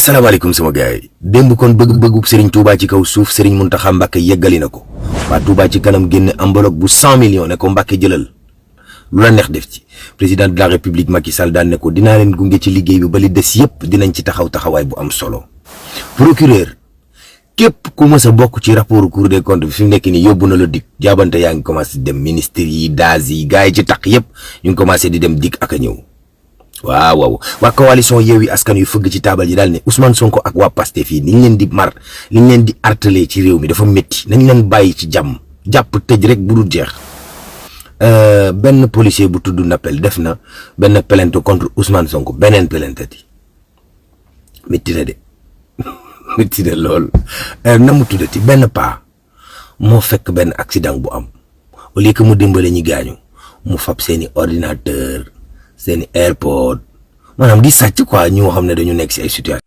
asalaamaaleykum sama gars yi démb kon bëgg-bëggub Serigne Touba ci kaw suuf Serigne Mountakha Mbacké yeggali na ko waa Touba ci kanam génne enveloppe bu 100 millions ne ko Mbacké jëlal lu la neex def ci président de la république Macky Sall daan ne ko dinaa leen gunge ci liggéey bi ba li des yëpp dinañ ci taxawaay bu am solo. procureur képp ku mës a bokk ci rapport Cour des comptes bi fi mu nekk nii yóbbu na la dik jaabante yaa ngi commencé di dem ministère yi daas yi gars yi ci tax yëpp ñu ngi commencé di dem dik ak a ñëw. waaw waa coalition Yewwi Askan yu fëgg ci taabal ji daal ne Ousmane Sonko ak waa Pastef fii niñ leen di liñ leen di artelé ci réew mi dafa métti nañ leen bàyyi ci jàmm jàpp tëj rek bu dul jeex. benn policier bu tudd Nappel def na benn plainte contre Ousmane Sonko beneen plainte ti métti na de métti na lool na mu tuddati benn paa moo fekk benn accident bu am au lieu que mu dimbale ñi gaañu mu fab seeni ordinateur seeni airpod maanaam di sàcc quoi ñoo xam ne dañu nekk si ay situation